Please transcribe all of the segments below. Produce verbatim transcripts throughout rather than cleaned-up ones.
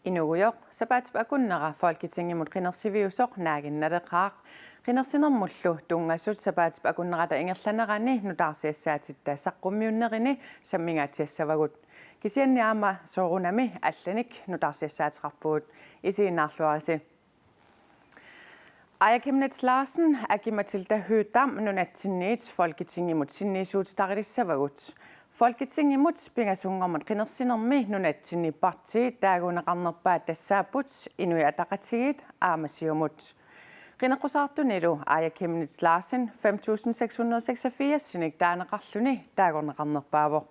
Inuugujoq, sapaatip akunnera Folketingimut qinersiviusoq Naaginnaleqaaq. Qinersinermullu tunngasut sapaatip akunnerata ingerlanerani nutaarsiassaatitta saqqummiunnerini sammingaatsiassavagut. Kisianni aamma soorunami allanik nutaarsiassaateqarpugut. Isiginnaarluarisi. Aaja Chemnitz Larsen, Aki-Matilda Høegh-Dam nunatsinniit Folketingimut sinniisuuteqarilissavagut. Folketingimut pingasunngormat qinersinermi nunatsinni partiit taaguunneqarnerpaat tassaapput Inuit Ataqatigiit aamma Siumut. Qineqqusaartunilu Aaja Chemnitz Larsen fem tusind seks hundrede seksogfirsinik taaneqarluni taagorneqarnerpaavoq.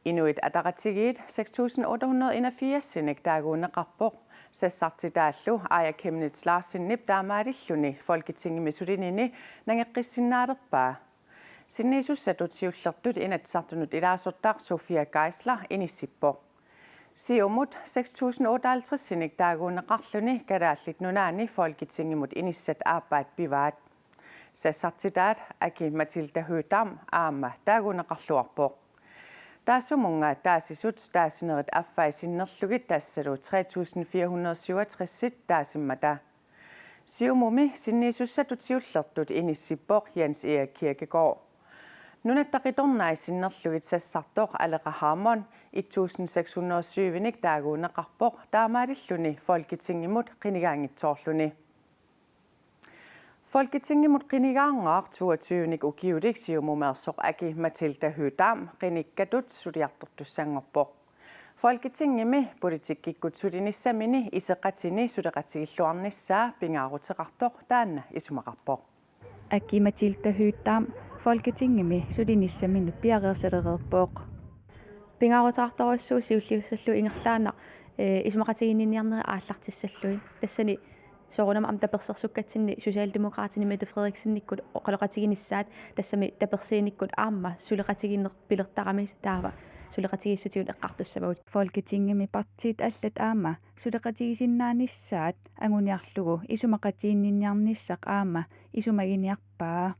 Inuit Ataqatigiit seks tusind otte hundrede enogfirsinik taaguunneqarpoq. Sassartitaallu Aaja Chemnitz Larsenip taamaalilluni Folketingimi sulinini nangeqqissinnaalerpaa. Sinniisussatut siullertut Inatsisartunut ilaasortaq Sofia Geisler inissippoq. Siumut seks tusind otteoghalvtredsinik taaguunneqarluni Kalaallit Nunaanni Folketingimut inissat aappaat pivaat. Sassartitaat Aki-Matilda Høegh-Dam aamma taaguunneqarluarpoq. Taassumunnga taasisut taasinerit affai sinnerlugit tassalu tre tusind fire hundrede syvogtres taasimmata. Siumumi sinniisussatut siullertut inissippoq Jens Erik Kirkegaard. Nunatta qitornai sinnerlugit sassartoq Aleqa Hammond et tusind seks hundrede syvinik taaguunneqarpoq taamaalilluni Folketingimut qinigaanngitsoorluni. Folketingimut qinigaangaaq toogtyvenik ukiulik Siumumeersoq Aki-Matilda Høegh-Dam qinikkatut suliartortussanngorpoq. Folketingimi politikkikkut sulinissamini iseqatini suleqatigilluarnissaa pingaaruteqartoq taanna isumaqarpoq. Aki-Matilda Høegh-Dam Folketingimi sulinissaminut piareersalereerpoq. Pingaaruteqartorujussuuvoq siulliussallugu ingerlaannaq, ee, isumaqatigiinniarnerit aallartissallugit. Tassani soorunami aamma tapersersukkatsinni Socialdemokratini Mette Frederiksenikkut oqaloqatiginissaat, tassami tapersiinikkut aamma suleqatigiinneq pilertarami taava suleqatigiissutigut eqqartussavagut. Folketingimi partiit allat aamma suleqatigisinnaanissaat anguniarlugu isumaqatigiinniarnissaq aamma isumaginiarpaa.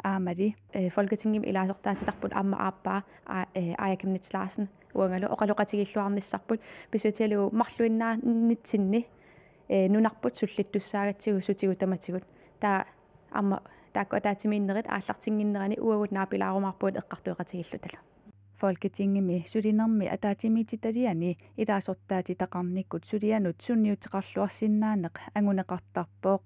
Aammali, ee, Folketingimi ilaasortaatitarput aamma aappaa, aa, ee, Aaja Chemnitz Larsen uangalu oqaloqatigiilluarnissarput pissutigalugu marluinnaanitsinni, ee, nunarput sullittussaagatsigu sutigut tamatigut. Taava aamma taakku ataatsimiinnerit aallartinnginnerani uagut naapilaarumaarpugut eqqartueqatigiillutalu. Folketingimi sulinermi ataatsimiititaliani ilaasortaatitaqarnikkut sulianut sunniuteqarluarsinnaaneq anguneqartarpoq.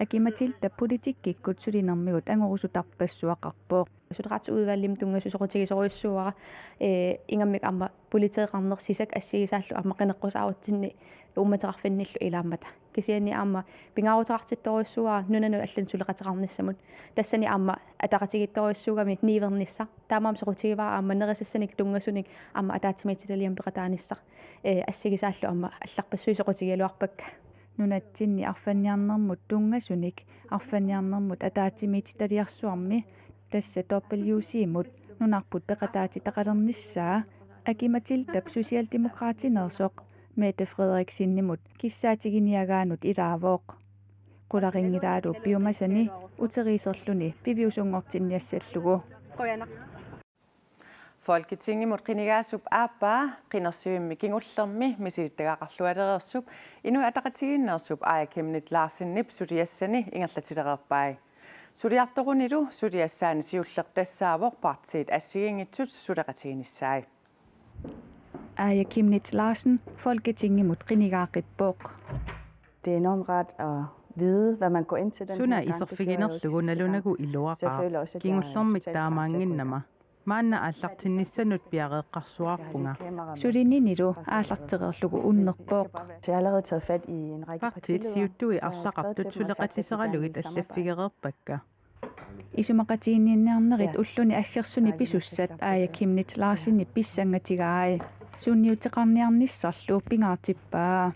Aki-Matilda politikkikkut sulinermigut angorusutarpassuaqarpoq. Suleqatigiissutit udvalgimi tunngasut soqutigisorujussuuara, ee, ingammik aamma politeeqarnersisaq assigisaallu aamma qineqqusaarutsinni uummateqarfinnillu ilaammata. Kisianni aamma pingaaruteqartittorujussuuara nunanut allanut suleqateqarnissamut. Tassani aamma ataqatigiittorujussuugami niuernissaq. Taamaammat soqutigivara aamma nerisassanik tunngasunik aamma ataatsimiititaliami peqataanissaq. Ee, assigisaallu aamma allarpassuit soqutigigaluarpakka. Nunatsinni arfanniarnermut tunngasunik arfanniarnermut ataatsimiititaliarsuarmi, tassa W C-mut, nunarput peqataatitaqalernissaa Aki-Matildap Socialdemokratineersoq Mette Frederiksenimut kissaatiginiagaanut ilaavoq. Qularinngilaarlu piumasani uteriiserluni piviusunngortinniassallugu. Folketingimut qinigaasup aappaa qinersivimmi kingullermi misilittagaqarlualereersup Inuit Ataqatigiinneersup Aaja Chemnitz Larsenip suliassani ingerlatilereerpai. Suliartorunilu suliassaani siulleq tassaavoq partiit assigiinngitsut suleqatiginissaat. Aaja Chemnitz Larsen Folketingimut qinigaaqippoq. Det er enormt rart at vide, hvad man går ind til den her gang. Det gør jeg jo ikke sidste gang. Så jeg føler også, at jeg er totalt klar til at gå ind. Suna iserfiginerlugu nalunagu iluaqaaq. Kingullermik taamaannginnama. Maanna aallartinnissanut piareeqqarsuarpunga. Sulininilu aallartereerlugu unnerpoq. Så jeg har allerede taget fat i en række partiledere, og så har jeg skrevet til dem og sagt, at vi gerne vil samarbejde. Partiit siuttui arlaqartut suleqatiseralugit allaffigereerpakka. Isumaqatigiinniarnerit ulluni aggersuni pisussat Aaja Chemnitz Larsenip pissangatigai. Sunniuteqarniarnissarlu pingaartippaa.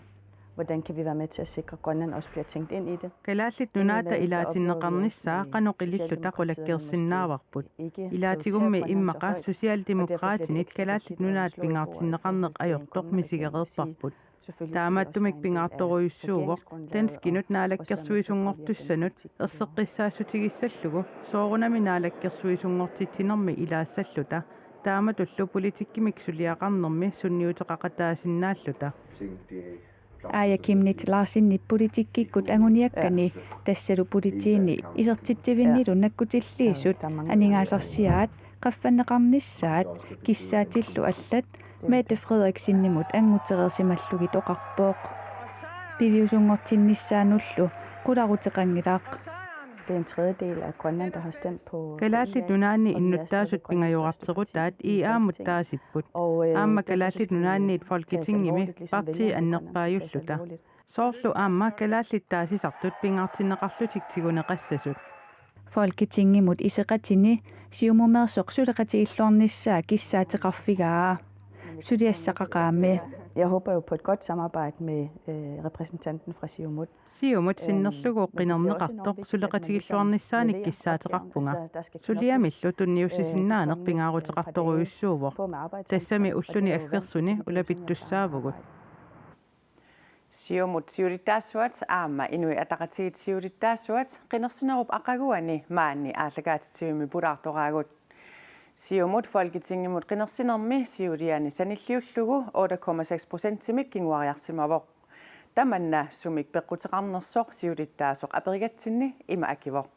Hvordan kan vi være med til at sikre, at Grønland også bliver tænkt ind i det? Kalaallit Nunaata ilaatinneqarnissaa qanoq ililluta qulakkeersinnaavarput. Ilaatigummi immaqa Socialdemokratinit Kalaallit Nunaat pingaartinneqarneq ajortoq misigereerparput. Taamaattumik pingaartorujussuuvoq danskinut naalakkersuisunngortussanut erseqqissaassutigissallugu soorunami naalakkersuisunngortitsinermi ilaassalluta, taamatullu politikkimik suliaqarnermi sunniuteqaqataasinnaalluta. Aaja Chemnitz Larsenip politikkikkut anguniakkani, tassalu politiini isertitsivinnilu nakkutilliisut aningaasarsiaat qaffanneqarnissaat kissaatillu allat Mette Frederiksenimut anngutsereersimallugit oqarpoq. Piviusunngortinnissaanullu qularuteqanngilaq. Det er en tredjedel af Grønland, der har stemt på Kalaallit Nunaanni innuttaasut pingajorarterutaat I A-mut taasipput. Aamma Kalaallit Nunaanniit Folketingimi partii annerpaajulluta. Soorlu aamma kalaallit taasisartut pingaartinneqarlutik tiguneqassasut. Folketingimut iseqatini Siumumeersoq suleqatigilluarnissaa kissaateqarfigaa. Suliassaqaqaami. Jeg håber jo på et godt samarbejde med øh, repræsentanten fra Siumut. Siumut sinnerlugu qinerneqartoq suleqatigilluarnissaanik kissaateqarpunga. Suliamillu tunniussisinnaaneq pingaaruteqartorujussuuvoq. Tassami ulluni aggersuni ulapittussaavugut. Siumut siulittaasuat aamma Inuit Ataqatigiit siulittaasuat qinersinerup aqaguani maani aallakaatitsivimmi pulaartoraagut. Siumut Folketingimut qinersinermi siuliani sanilliullugu otte komma seks procentimik kinguariarsimavoq. Tamanna sumik peqquteqarnersoq siulittaasoq aperigatsinni ima akivoq.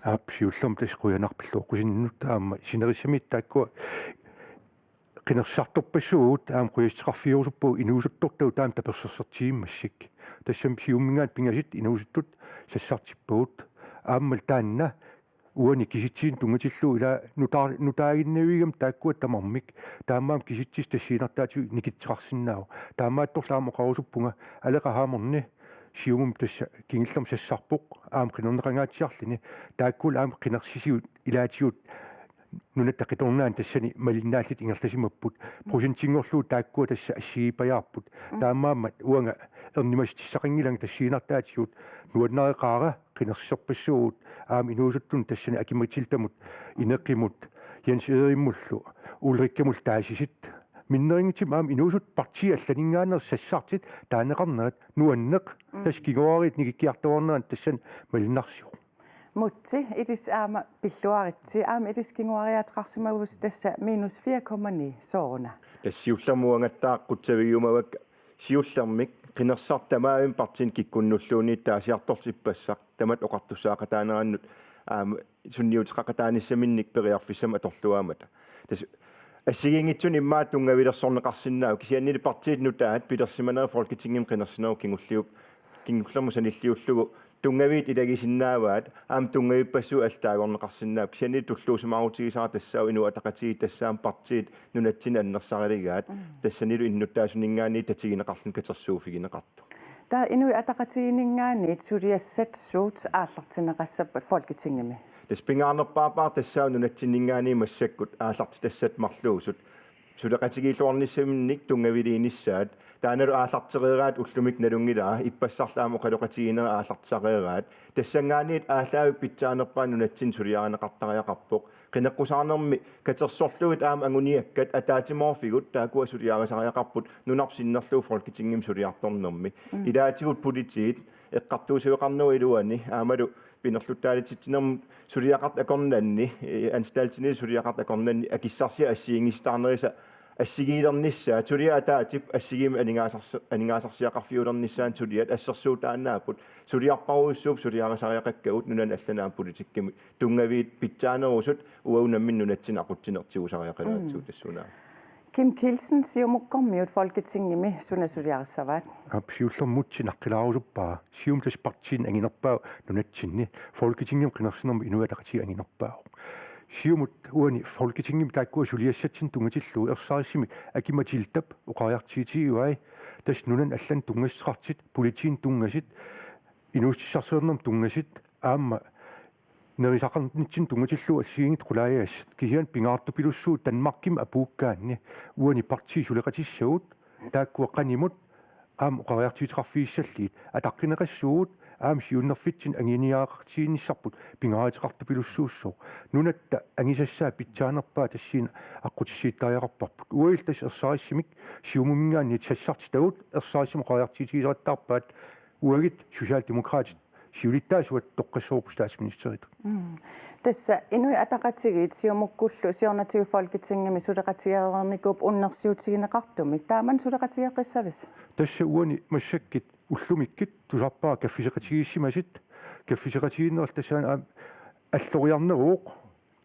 Aap, siullermik tassa qujanaq pilluaqqusinnut aamma sinerissamiit taakkua qinersisartorpassuugut aamma qujassuteqarfigerusuppagut inuusuttortagut taama tapersersortigimmassuk. Tassami Siumuminngaanniit pingasut inuusuttut sassartippagut. Aammalu taanna uani kisitsisit tunngatillugu ila nutaa-, nutaaginnavigami taakkua tamarmik. Taamaammat kisitsisit tassiinnartaatigut nikitseqarsinnaavoq. Taamaattorli aamma oqarusuppunga Aleqa Hammond Siumumi tassa kingullermik sassarpoq aamma qinerneqangaatsiarluni. Taakkulu aamma qinersisigut ilaatigut Nunatta Qitornaani tassani malinnaallutik ingerlasimapput. Procentinngorlugu taakkua tassa assigiippajaarput. Taamaammat uanga ernumassutissaqanngilanga tassiinnartaatigut nuannareqaara qinersisorpassuugut aamma inuusuttunut tassani Aki-Matildamut, Ineqimut, Jens Ederimullu, Ulrikkamullu taasisut. Minnerunngitsumik aamma inuusuttut partiit allaninngaanneersut sassartut taaneqarnerat nuanneq tassa kinguaariit nikikkiartuaarneranni tassani malunnarsivoq. Mutsi, ilissi aamma pilluaritsi, aamma ilissi kinguariaateqarsimavussi tassa minus fire komma ni sooruna. Tassa siullermik uangattaaq qutsavigiumavakka siullermik qinersisartut tamavimmik partiinit kikkunnulluunniit taasiartortut ippassaq tamatta oqartussaaqataanerannut aamma sunniuteqaqataanissaminnik periarfissamik atorluaammata. Tassa assigiinngitsunik immaqa tunngavilersorneqarsinnaavoq kisiannili partiit nutaat pilersimanerat Folketingimi qinersinerup kingulliup kingullermut sanilliullugu tunngaviit ilagisinnaavaat aamma tunngavippassuit allat taagorneqarsinnaapput kisianni tulluusimaarutigisara tassaavoq Inuit Ataqatigiit tassaammat partiit nunatsinni annersariligaat tassanilu innuttaasuninngaanniit tatigineqarluni katersuuffigineqartoq. Taava Inuit Ataqatigiinninngaanniit suliassat suut aallartinneqassappat Folketingimi? Tassa pingaarnerpaapara tassaavoq nunatsinninngaanniit massakkut aallartitassat marluusut suleqatigiilluarnissaminnik tunngaviliinissaat taannalu aallartereeraat ullumikkut nalunngilara ippassarlu aamma oqaloqatigiinnerat aallartisareeraat tassanngaanniit aallaavikkut pitsaanerpaaq nunatsinni suliarineqartariaqarpoq qineqqusaarnermi katersorlugit aamma anguniakkat ataatsimoorfigut taakkua suliarisariaqarput nunarput sinnerlugu Folketingimi suliartornermi ilaatigut politiit eqqartuussiveqarnerup iluani aammalu pinerluttaalitsitsinermut suliaqartut akornanni anstaltini suliaqartut akornanni akissarsiat assigiinngisitaarnerisa assigiilernissaat suliat ataatip assigiimmik aningaasarsi- aningaasarsiaqarfiulernissaannut suliat assersuutaannaapput suliarparujussuupput suliarisariaqakkagut nunani allani aamma politikkimi tunngaviit pitsaanerusut uagut nammineq nunatsinni aqutsineq tigusariaqalaatsigut tassuuna. Kim Kielsen, Siumukkormiut Folketingimi suna suliarissavaat? Aap, siullermik Mutsi naqqilaarusuppara. Siumut tassa partiinik anginerpaavoq nunatsinni. Folketingimi qinersinermi Inuit Ataqatigiit anginerpaavoq. Siumut uani Folketingimi taakkua suliassatsinnik tunngatillugu ersarissumik Aki-Matildap oqariartuutigivai tassa nunanut allanut tunngassuteqartut, politiinut tunngasut, inuussutissarsiornermut tunngasut aamma nerisaqarnitsinnut tunngatillugu assigiinngitsut qulaajassat kisianni pingaartupilussuuvoq Danmarkimi apuukkaanni uani partiit suleqatissagut taakkua qanimut aamma oqariartuuteqarfigissallugit ataqqineqassuugut aamma siunnerfitsinni anguniagaqartigiinnissarput pingaaruteqartupilussuussooq. Nunatta angisassaa pitsaanerpaaq tassani aqqutissiuuttariaqarparput. Uagut tassa ersarissamik Siumuminngaanniit sassartitagut ersarissamik oqariartuutigisaqattaarpaat uagut Socialdemokraatit siulittaasuat toqqassavarput statsministeriutut. Mm. Tassa Inuit Ataqatigiit Siumukkullu siornatigut Folketingimi suleqatigeereernikuupput unnersiutigineqartumik. Taamani suleqatigeeqqissavisi? Tassa uani massakkut ullumikkut tusarpara kaffisoqatigiissimasut, kaffisoqatigiinnerat tassani aamma alloriarneruvoq.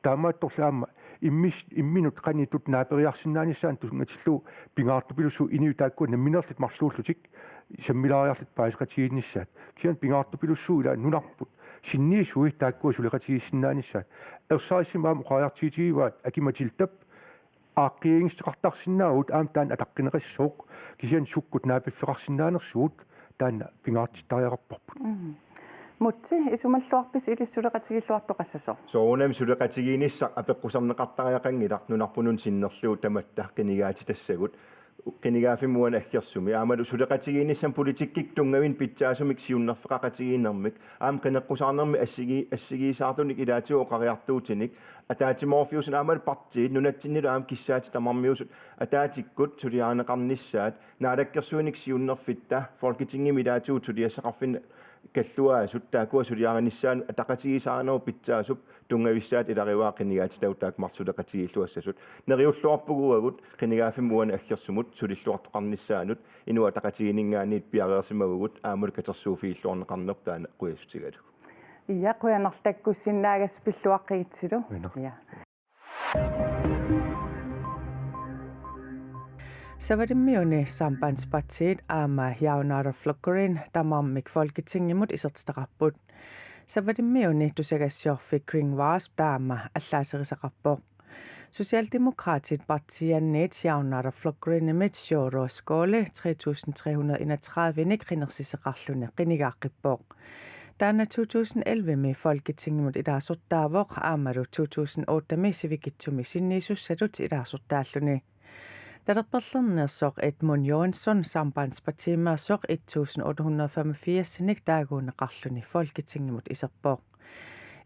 Taamaattorli aamma immis-, imminut qanoq ittut naaperiarsinnaanissaanut tunngatillugu pingaartupilussuuvoq inuit taakkua nammineerlutik marluullutik sammilaariarlutik paaseqatigiinnissaat. Kisianni pingaartupilussuuvoq ilaa nunarput sinniisui taakkua suleqatigiissinnaanissaat. Ersarissamik aamma oqariartuutigivaat Aki-Matildap aaqqiiginngissuteqartarsinnaavugut aamma taanna ataqqineqassaaq, kisianni sukkut naapiffeqarsinnaanersugut taanna pingaartittariaqarparput. Mm. Múte, isumalluarpisi ilissi suleqatigiilluartoqassasoq? Soorunami suleqatigiinnissaq apeqquserneqartariaqanngilaq nunarput una sinnerlugu tamatta qinigaatitassagut. Qinigaaffimmi uani aggersumi aammalu suleqatigiinnissamut politikkikkut tunngavimmik pitsaasumik siunnerfeqaqatigiinnermik aamma qineqqusaarnermi assigi-, assigiisaartunik ilaatigut oqariartuutinik ataatsimoorfiusut aammalu partiit nunatsinnilu aamma kissaatit tamarmiusut ataatsikkut suliarineqarnissaat, naalakkersuinik siunnerfitta Folketingimi ilaatigut suliassaqarfinni kalluaasut taakkua suliarinissaannut ataqatigiissaarinerup pitsaasup tunngavissaat ilagivaat qinigaatitagut taakku marluk suleqatigiilluassasut. Neriulluarpugut uagut qinigaaffimmi uani aggersumut sulilluartoqarnissaanut Inuit Ataqatigiinninngaanniit piareersimavugut aammalu katersuuffigilluarneqarnerput taanna qujassutigalugu. Ja, qujanaq takkussinnaagassi, pilluaqqigitsilu. Qujanaq. Ja. Savalimmiuni Sambandspartiet aamma Javnaðarflokkurin tamarmik Folketingimut isertitaqarput. Savalimmiuni tusagassiorfik Green Wasp taama allaaserisaqarpoq. Socialdemokraatit partiianniit Javnaðarflokkurinimit Sjúrður Skaale tre tusind tre hundrede enogtredive-nik qinersisoqarluni qinigaaqqippoq. Taanna to tusind elleve-mi Folketingimut ilaasortaavoq aammalu to tusind otte-mi sivikitsumi sinniisussatut ilaasortaalluni. Talerperlerneersoq Edmund Joensen Sambandspartiimeersoq et tusind otte hundrede femogfirs-inik taaguunneqarluni Folketingimut iserpoq.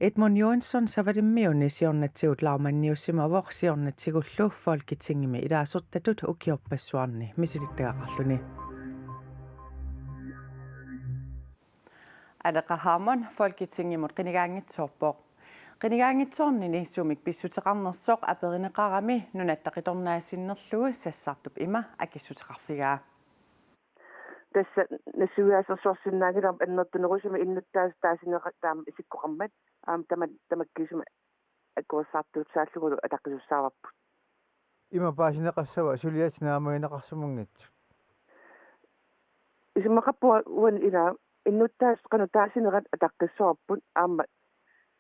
Edmund Joensen Savalimmiuni siornatigut lagmandiussimavoq siornatigullu Folketingimi ilaasortatut ukiorpassuarni misilittagaqarluni. Aleqa Hammond Folketingimut qinigaanngitsoorpoq. Qinigaanngitsoornini sumik pissuteqarnersoq aperineqarami Nunatta Qitornaa sinnerlugu sassartup ima akissuteqarfigaa. Tassa nassuiaasersuarsinnaanngilarput annertunerusumik innuttaasut taasinerat taama isikkoqarmat aamma tama-, tamakkiisumik akuersaartuutsaallugulu ataqisussaavarput. Ima paasineqassava suliassat naammagineqarsimanngitsut? Isumaqarpunga uani ilaa innuttaasut qanoq taasinerat ataqqissavarput aamma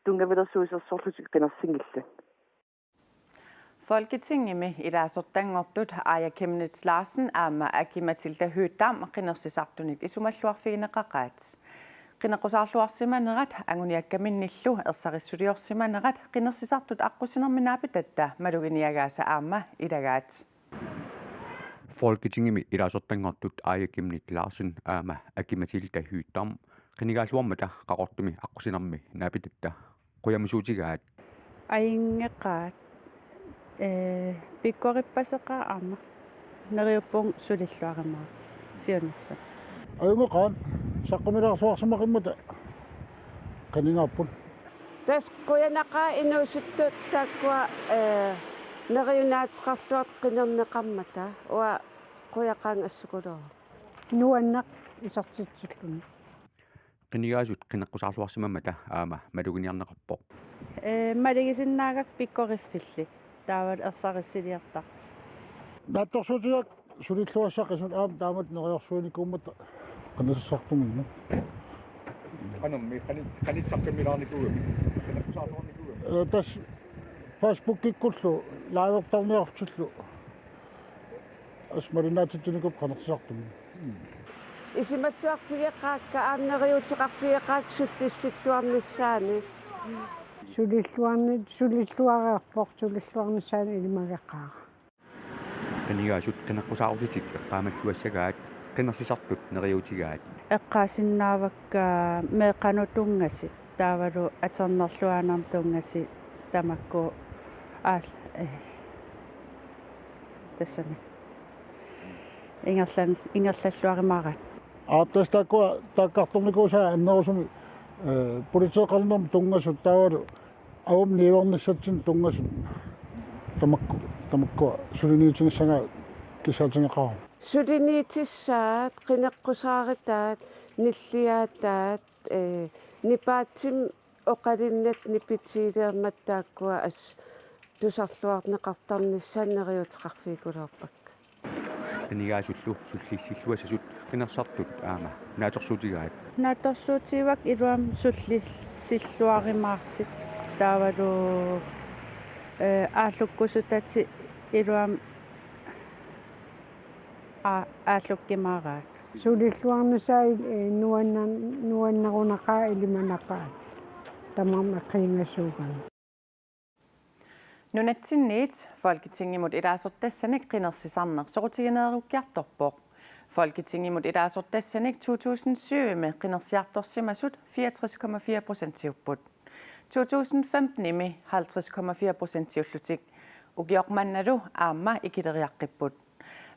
tunngavilersuisersorlutik qinersinngillat. Folketingimi ilaasortanngortut Aaja Chemnitz Larsen aamma Aki-Matilda Høegh-Dam qinersisartunit isumalluarfigineqaqaat. Qineqqusaarluarsimanerat anguniakkaminnillu ersarissuliorsimanerat qinersisartut aqqusinermi naapitatta maluginiagaasa aamma ilagaat. Folketingimi ilaasortanngortut Aaja Chemnitz Larsen aamma Aki-Matilda Høegh-Dam qinigaalluarmata Qaqortumi aqqusinermi naapitatta qujamasuutigaat. Ajunngeqaat, ee, pikkorippaseqaat aamma. Neriuppunga sulilluarumaartut siunissami. Ajunngeqaat, saqqummilaarsuarsimaqimmata qinigaapput. Tassa qujanaqaaq inuusuttut taakkua, ee, neriunaateqarluartut qinerneqarmata. Uanga qujaqaanga assukuluuvoq. Nuanneq isertitsilluni. Qinigaasut qineqqusaarluarsimammata aamma maluginiarneqarpoq. Ee, malugisinnaagakku pikkoriffillit. Taavalu ersarissiliortartut. Naatsorsuutigaakku sulilluassaqisut aamma taamatut neriorsuinikuummata qinersisartuminnut. Qanormi, qani-, qanitsaqqimmilaarnikuugami, qineqqusaarluarnikuugami. Ee, tassa Facebookikkullu livertarniartillu. Assut malinnaatitsinikuupput qinersisartumi. Isumalluarfigeqaakka aamma neriuuteqarfigeqaakka sullissilluarnissaannik. Sulilluarni-, sulilluareerpoq sulilluarnissaannik ilimageqaara. Qinigaasut qineqqusaarutitik eqqaamalluassagaat Qinersisartut neriuutigaat. Eqqaasinnaavakka meeqqanut tunngasut, taavalu atornerluinnarmut tunngasut tamakku aal-, eh, tassami. Ingerlan-, ingerlalluarumaaraat. Aap, tassa taakkua taakkartornikuusaat annerusumik, eh, politeeqqalernermut tunngasut taavalu aamma niuernissatsinnut tunngasut tamakku, tamakkua suliniutigissagaat kissaatigeqaara. Suliniutissaat, qineqqusaarutaat, nilliaataat, eh, nipaatsimik oqalunnat nipitiilermat taakkua as-, tusarluarneqartarnissaat neriuuteqarfigikuluarpakka. Qinigaasullu sullissilluassasut qinersisartut aamma naatsorsuutigaat. Naatsorsuutigivakka iluamik sullissilluarumaartut taavalu, eh, aallukkusutatik iluamik aa-, aallukkumaaraat. Sulilluarnissaat, eh, nuanna-, nuannarunaqaaq ilimanaqaaq. Tamarmik eqqiinngasuugami. Nunatsinniit Folketingimut ilaasortassanik qinersisarneq soqutigineerukkiartorpoq. Folketingimut ilaasortassanik to tusind syvimi qinersiartorsimasut fireogtres komma fire procentiupput. To tusind femtenimi halvtreds komma fire procentiullutik. Ukioq mannalu aamma ikileriaqqipput.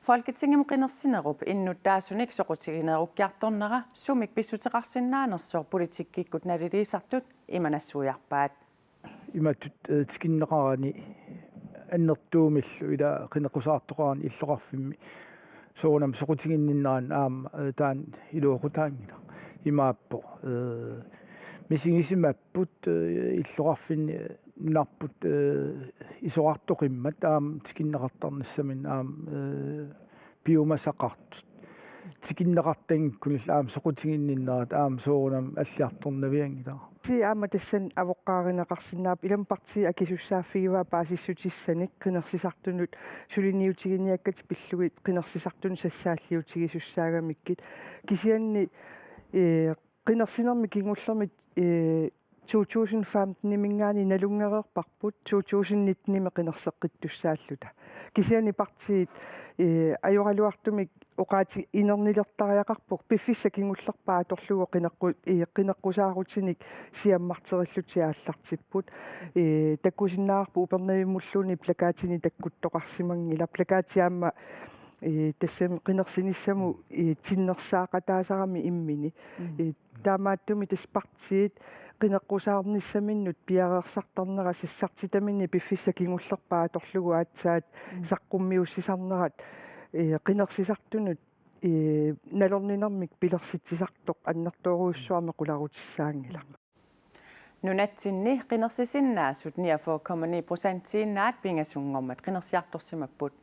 Folketingimi qinersinerup innuttaasunik soqutigineerukkiartornera sumik pissuteqarsinnaanersoq politikkikkut naliliisartut ima nassuiarpaat. Imatut, eh, tikinneqarani annertuumillu ila qineqqusaartoqarani illoqarfimmi soorunami soqutiginninnerani aamma, eh, taanna iluaqutaanngilaq. Imaappoq, eh, misigisimapput, eh, illoqarfinni nunarput, eh, isorartoqimmat aamma tikinneqartarnissaminnik aamma, eh, piumasaqartut. Tikinneqartanngikkunik aamma soqutiginninnerat aamma soorunami alliartornavianngilaq. Partiit aamma tassani avoqqaarineqarsinnaapput, ilami partiit akisussaaffigaat paasissutissanik qinersisartunut suliniutiginiakkatik pillugit qinersisartunut sassaalliutigisussaagamikkit. Kisianni, eh, qinersinermi kingullermi, eh, to tusind femtenimiinngaanniit nalunngereerparput, to tusind nittenimi qinerseqqittussaalluta. Kisianni partiit, eh, ajoraluartumik oqaatiginernilertariaqarpoq, piffissaq kingullerpaaq atorlugu qineqqu-, eh, qineqqusaarutinik siammarterillutik aallartipput. Eh, takusinnaavarput Upernavimmulluunniit plakatinik takkuttoqarsimanngilaq. Plakati aamma, eh, tassami qinersinissamut, eh, tinnersaaqataasarami immini. Mm. Eh, Taamaattumik tassa partiit qineqqusaarnissaminnut piareersartarnerat sassartitaminnik piffissaq kingullerpaaq atorlugu aatsaat, mm, saqqummiussisarnerat, eh, qinersisartunut, eh, nalorninnermik pilersitsisartoq annertoorujussuarmik qularutissaanngilaq. Nunatsinni qinersisinnaasut niogfyrre komma ni procentiinnaat pingasunngormat qinersiartorsimapput.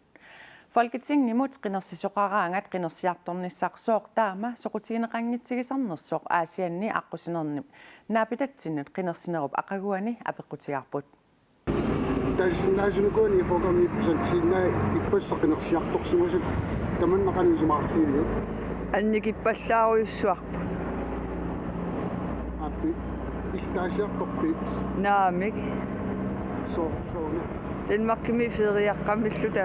Folketingimut qinersisoqaraangat qinersiartornissaq sooq taama soqutigineqanngitsigisarnersoq Aasianni aqqusinermi naapitatsinnut qinersinerup aqaguani apeqqutigaarput. Taasinnaasunikuuani fyrre komma ni procentiinnaat ippassaq qinersiartorsimasut, tamanna qanoq isumaqarfigiviuk? Annikippallaarujussuarput. Aappi, illit taasiartorpit? Naamik. Soo-, sooruna? Danmarkimi feriaqqamilluta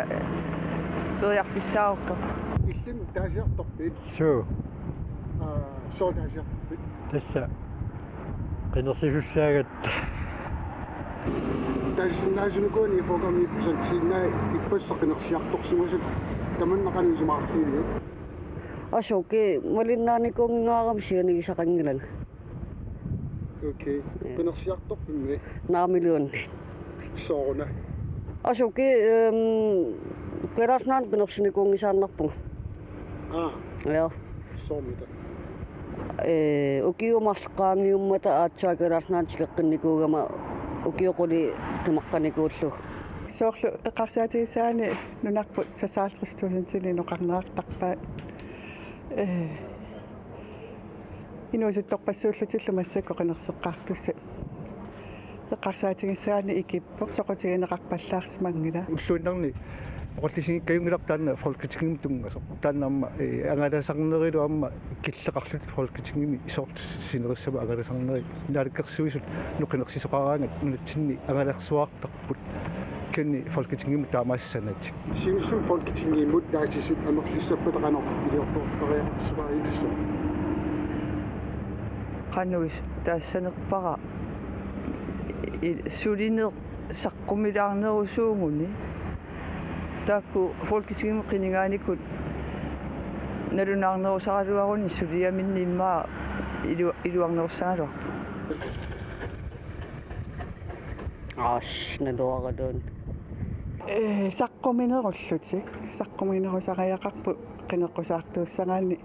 feriarfissaarukkama. Illimmi taasiartorpit? Suu. Aa, soo taasiartorpit? Tassa qinersisussaagat. Taasinnaasunikuuani fyrre komma ni procentiinnaat ippassaq qinersiartorsimasut, tamanna qanoq isumaqarfigiviuk? Asuki malinnaanikuunngingaarami sianigisaqanngilanga. Okay. Ja. Qinersiartorpimmi? Naamilluunniit. Sooruna? Asuki, ehm, Kalaallit Nunaanni qinersinikuunngisaannarpunga. Aa. Ja. Soormita? Eh, ukiut marluk qaangiummata aatsaat Kalaallit Nunaanni tikeqqinnikuugama ukiut qulit qimaqqanikuullugu. Soorlu eqqarsaatigissagaanni nunarput seksoghalvtreds tusindinik oqarneqartarpaat. Eh, inuusuttorpassuullutillu massakkut qinerseqqaartussat. Eqqarsaatigissagaanni ikippoq, soqutigineqarpallaarsimanngilaq. Ulluinnarni oqallisigikkajunngilaq taanna Folketingimut tunngasoq. Taanna aamma, eh, angalasarnerilu aamma killeqarlutik Folketingimi isortut sinerissami angalasarneri. Naalakkersuisut qinersisoqaraangat nunatsinni angalarsuartarput. Ikkanni Folketingimut taamaasissaanatik. Siunissami Folketingimut taasisut amerlissappata qanoq iliortoqartariaqarsimaarpisi? Qanoq taassanerpara i-, sulineq saqqummilaarnerusuuguni. Taakku Folketingimut qinigaanikkut nalunaarnerusaraluaruni suliaminni immaqa ilu-, iluarnerussagaluarpoq. Aas, naluaraluunniit. Ee, saqquminerullutik. Saqquminerusariaqarput qineqqusaartuussagaanni,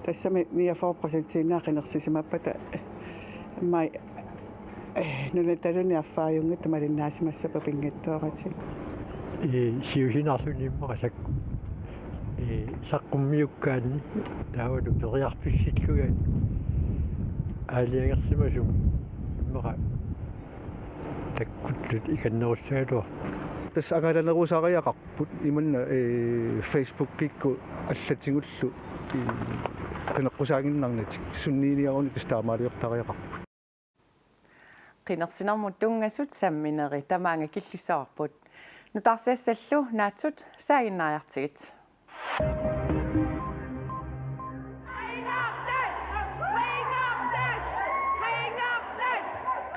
tassami niogfyrre procentiinnaat qinersisimappata. Mai, ee, nunataluunniit affaajunngitsut malinnaasimassappat pinngitsooratik. Ee, siusinarluni immaqa sakku-, ee, saqqummiukkaanni taavalu periarfissillugit aalajangersimasumik immaqa takkuttut ikannerussagaluarput. Tassa angalanerusariaqarput imanna, ee, Facebookikkut allatigullu, ee, qineqqusaaginnarnatik sunniiniarunik tassa taamaaliortariaqarput. Qinersinermut tunngasut sammineri tamaanga killissavarput. Nutaarsiassallu naatsut saaginnariartigit.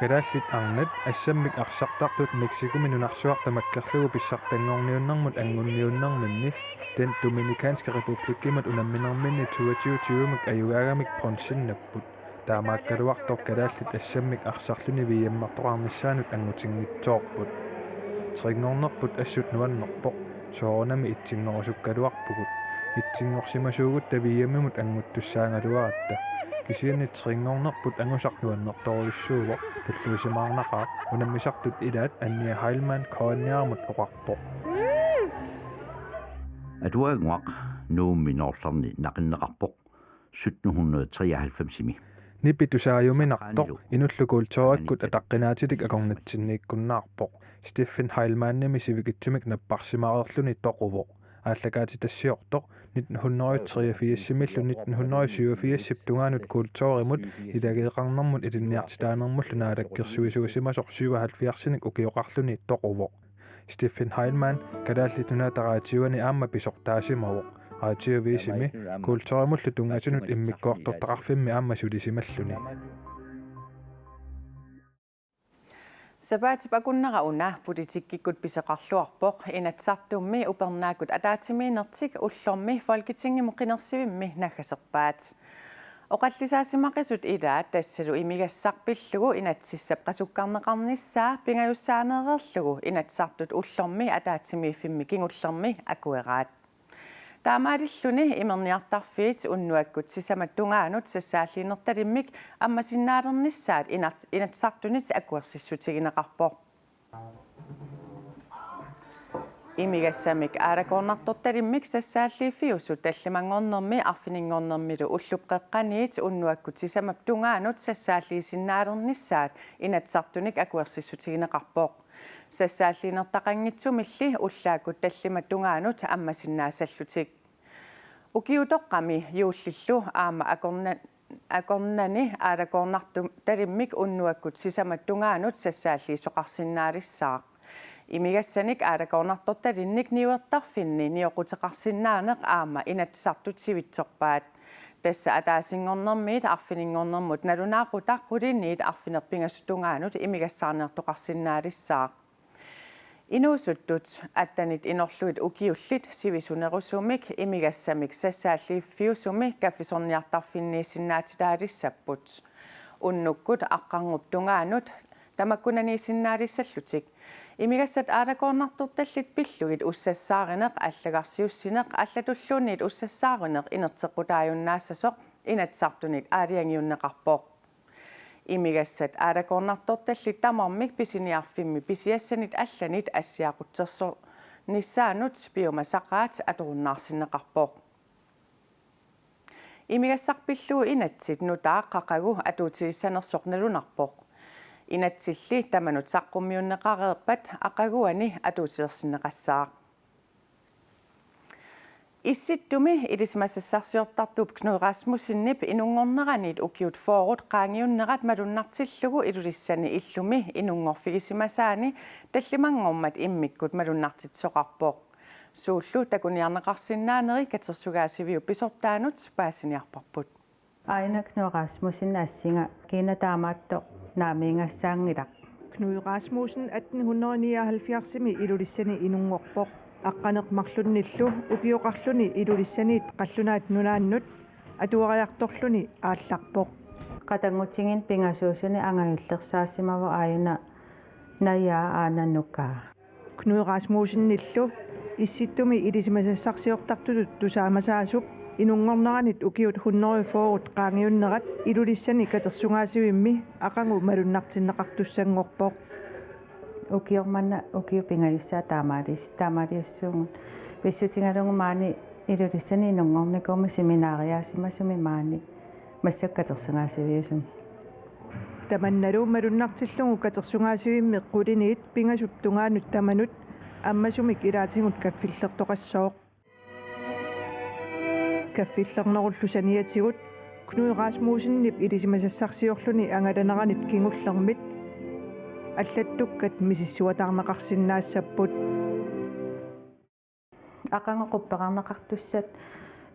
Kalaallit arnat assammik arsartartut Mexikomi nunarsuaq tamakkerlugu pissartanngorniunnermut angunniunnerminni, Den Dominikanske Republikkimut unamminerminni toogtyve tyvemik ajugaagamik bronzinnapput. Taamaakkaluartoq kalaallit assammik arsarluni V M-ertoqarnissaanut angutinngitsoorput. Trinngornerput assut nuannerpoq. Soorunami itsinngorusukkaluarpugut. Itsinngorsimasuugutta V M-imut anguttussaagaluaratta. Kisianni trinngornerput angusaq nuannertorujussuuvoq, tulluusimaarnaqaaq, unammisartut ilaat Anja Heilmann K N R-imut oqarpoq. Atuaguaq Nuummi Noorlerni naqinneqarpoq sytten hundrede treoghalvfemsimi. Nipi tusaajuminartoq inullu kulturikkut ataqqinaatilik akornatsinniikkunnaarpoq. Stephen Heilmannimi sivikitsumik napparsimareerluni toquvoq. Aallakaatitassiortoq nitten hundrede treogfirsimillu nitten hundrede syvogfirsip tungaanut kulturimut ilageeqarnermut ilinniartitaanermullu naalakkersuisuusimasoq syvoghalvfjerdsinik ukioqarluni toquvoq. Stephen Heilmann Kalaallit Nunaata Raatiuani aamma pisortaasimavoq. Raatiuviisimi kulturimullu tunngasunut immikkoortortaqarfimmi aamma sulisimalluni. Sapaatip akunnera una politikkikkut pisoqarluarpoq. Inatsisartumi upernaakkut ataatsimiinnertik ullormi Folketingimut qinersivimmi naggaserpaat. Oqallisaasimaqisut ilaat tassalu imigassaq pillugu inatsisissap qasukkarneqarnissaa pingajussaaneereerlugu Inatsisartut ullormi ataatsimiiffimmi kingullermi akueraat. Taamaalilluni imerniartarfiit unnuakkut sisamat tungaanut sassaalliinertalimmik ammassinnaalernissaat inat-, Inatsisartunit akuersissutigineqarpoq. Imigassamik aalakoornartortalimmik sassaalliiffiusut tallimanngornermi arfininngornermilu ullup qeqqaniit unnuakkut sisamap tungaanut sassaalliisinnaalernissaat Inatsisartunit akuersissutigineqarpoq. Sassaalliinertaqanngitsumilli ullaakkut tallimat tungaanut ammassinnaassallutik. Ukiutoqqami juullillu aamma akorna-, akornanni aalakoornartortalimmik unnuakkut sisamat tungaanut sassaalliisoqarsinnaalissaaq. Imigassanik aalakoornartortalinnik niuertarfinni nioqquteqarsinnaaneq aamma Inatsisartut sivitsorpaat. Tassa ataasinngornermiit arfininngornermut nalunaaqutaq quliniit arfineq-pingasut tungaanut imigassaarniartoqarsinnaalissaaq. Inuusuttut attenit inorlugit ukiullit sivisunerusumik imigassamik sassaalliiffiusumi kaffisorniartarfinniissinnaatitaalissapput. Unnukkut aqqarngup tungaanut tamakkunaniissinnaalissallutik. Imigassat aalakoornartortallit pillugit ussassaarineq, allagarsiussineq allatulluunniit ussassaarineq inerteqqutaajunnaassasoq Inatsisartunit aalajangiunneqarpoq. Imigassat aalakoornartortallit tamarmik pisiniarfimmi pisiassanit allanit assiaqutsersornissaannut piumasaqaat atorunnaarsinneqarpoq. Imigassaq pillugu inatsit nutaaq qaqugu atuutigissanersoq nalunarpoq. Inatsilli tamanut saqqummiunneqareerpat aqaguani atuuteersinneqassaaq. Issittumi ilisimasassarsiortartup Knud Rasmussenip inunngorneraniit ukiut fyrret qaangiunnerat malunnartillugu Ilulissani illumi inunngorfigisimasaani tallimanngormat immikkut malunnartitsisoqarpoq. Suullu takuniarneqarsinnaaneri katersugaasiviup pisortaanut paasiniarparput. Aajuna Knud Rasmussen assinga kina taamaattoq naamiigassaanngilaq. Knud Rasmussen atten hundrede nioghalvfjerdsimi Ilulissani inunngorpoq. Aqqaneq-marlunnillu ukioqarluni Ilulissaniit qallunaat nunaannut atuariartorluni aallarpoq. Qatanngutigiinni pingasuusuni angajullersaasimavoq aajuna najaa aana nukaa. Knud Rasmussenillu Issittumi ilisimasassarsiortartutut tusaamasaasup inunngorneranit ukiut hundrede fyrret qaangiunnerat Ilulissani katersugaasivimmi aqagu malunnartinneqartussanngorpoq. Ukioq manna ukiut pingajussaat taamaalis-, taamaaliussuugut. Pissutigalugu maani Ilulissani inunngornikuummat seminariaasimasumi maani massakkut katersugaasiviusumi. Tamannalu malunnartillugu katersugaasivimmi quliniit pingasup tungaanut tamanut ammasumik ilaatigut kaffillertoqassooq. Kaffillernerullu saniatigut Knud Rasmussenip ilisimasassarsiorluni angalaneranit kingullermit allattukkat misissuataarneqarsinnaassapput. Aqagu quppeqarneqartussat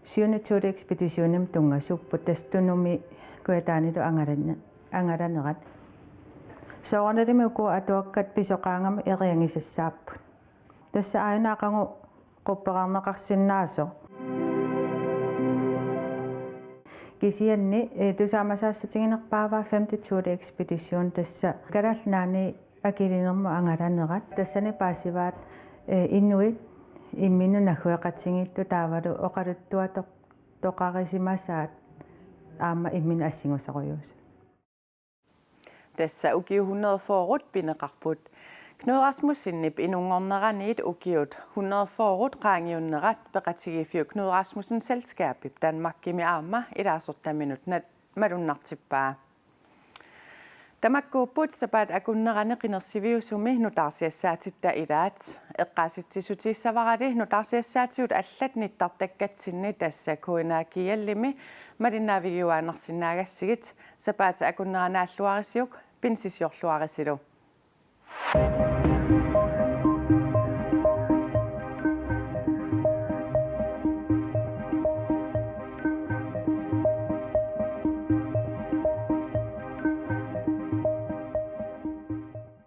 syvende Thule-ekspeditionimut tunngasuupput, tassa Tunumi Kujataanilu angalane-, angalanerat. Soorunalimi uku atuakkat pisoqaangami eriagisassaapput. Tassa aajuna aqagu quppeqarneqarsinnaasoq. Kisianni, eh, tusaamasaassutiginerpaavaa femte Thule-ekspedition, tassa Kalaallit Nunaanni akilinermut angalanerat. Tassani paasivaat, eh, inuit imminnut naggueqatigiittut taavalu oqaluttuatoq-, toqarisimasaat aamma imminnut assigusorujuusut. Tassa ukiut hundrede fyrret pineqarput. Knud Rasmussenip inunngorneraniit ukiut hundrede fyrret qaangiunnerat Peqatigiiffiup Knud Rasmussen Selskabip Danmarkimi aamma ilaasortaminut nat-, malunnartippaa. Tamakkuupput sapaatip akunnerani qinersiviusumi nutaarsiassaatitta ilaat. Eqqaasitsissutigissavarali nutaarsiassaatigut allat nittartakkatsinni, tassa K N A G L-imi, malinnaavigiuaannarsinnaagassigit. Sapaatip akunneranaalluarisiuk, pinisisiorluarisilu.